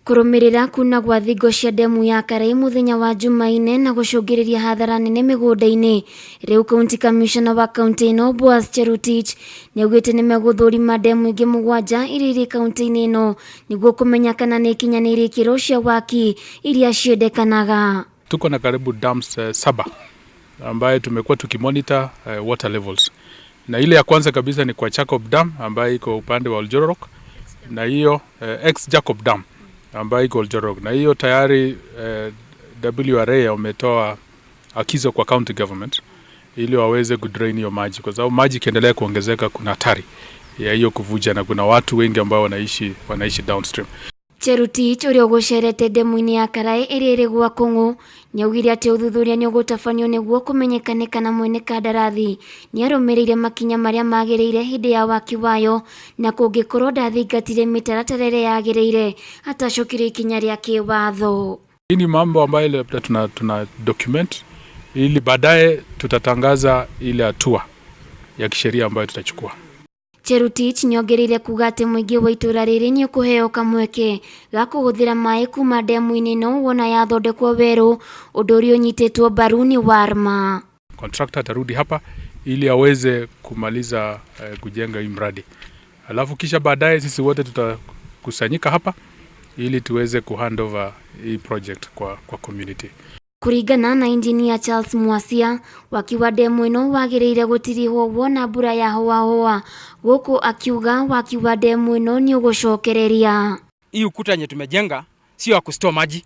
Kũrũmĩrĩra kuna gwa thingo cia ndemu ya Karai mũthenya wa Jumaine na gũcũngĩrĩria hathara nene mĩgũnda-inĩ. Rĩu County Commissioner wa kaunti ĩno Boaz Cherutich nĩaugĩte nĩmegũthũrima ndemu ingĩ mũgwanja iria irĩ kaunti-inĩ ĩno nĩguo kũmenya kana nĩ ikinyanĩirie ikĩro cia waki iria ciendekanaga. Tuko na karibu dams saba ambaye tumekuwa tukimonitor water levels, na ile ya kwanza kabisa ni kwa Jacob Dam ambayo iko upande wa Oljororok, na hiyo ex Jacob Dam ambayo iko Oljororok, na hiyo tayari WRA wametoa agizo kwa county government ili waweze kudrain hiyo maji, kwa sababu maji ikiendelea kuongezeka kuna hatari ya hiyo kuvuja, na kuna watu wengi ambao wanaishi downstream. Cherutich ũrĩa ũgũcerete ndemu-inĩ ya Karai ĩrĩa ĩrĩ gwa Kũng'ũ nĩaugire atĩ ũthuthuria nĩũgũtabanio nĩguo kũmenyekane kana mwene kandarathi nĩarũmĩrĩire makinya marĩa magĩrĩire hĩndĩ ya waki wayo, na kũngĩkorwo ndathingatire mĩtaratara ĩrĩa yagĩrĩire atacũkĩrio ikinya rĩa kĩwatho. Hii ni mambo ambayo labda tuna document ili baadaye tutatangaza ile hatua ya kisheria ambayo tutachukua. Cherutich nĩongereire kuga atĩ mũingĩ wa itũra rĩrĩ nĩũkũheo kamweke ga kũhũthĩra maĩ kuma ndemu-inĩ ĩno wona yathondekwo werũ, ũndũ ũrĩa ũnyitĩtwo mbaru nĩ Warma. Contractor atarudi hapa ili aweze kumaliza kujenga hii mradi, alafu kisha baadaye sisi wote tutakusanyika hapa ili tuweze kuhand over hii project kwa community. Kũringana na injinia Charles Mwasia, waki wa ndemu ĩno wagĩrĩire gũtirihwo wona mbura yahũahũa, gũkũ akiuga waki wa ndemu ĩno nĩ ũgũcokereria. Hii ukuta yenye tumejenga sio ya kustore maji,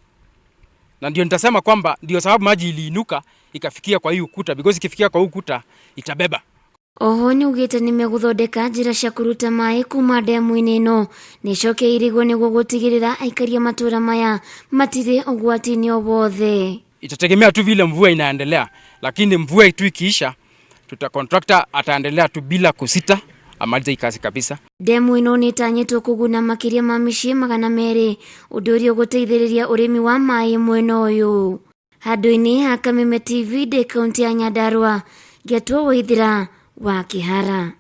na ndio nitasema kwamba ndio sababu maji iliinuka ikafikia kwa hii ukuta, because ikifikia kwa hii ukuta itabeba. Oho nĩaugĩte nĩmegũthondeka njĩra cia kũruta maĩ kuma ndemu-inĩ ĩno na ĩcoke irigwo nĩguo gũtigĩrĩra aikari a matũra maya matirĩ ũgwati-inĩ o wothe. Itategemea tu vile mvua inaendelea, lakini mvua tu ikiisha, tuta contractor ataendelea tu bila kusita amalize hii kazi kabisa. Ndemu ĩno nĩĩtanyĩtwo kũguna makĩria ma mĩciĩ 200, ũndũ ũrĩa ũgũteithĩrĩria ũrĩmi wa maĩ mwena ũyũ. Handũ-inĩ ha Kameme TV ndĩ kaunti ya Nyandarua, Ngetwo Waithĩra wa Kĩhara.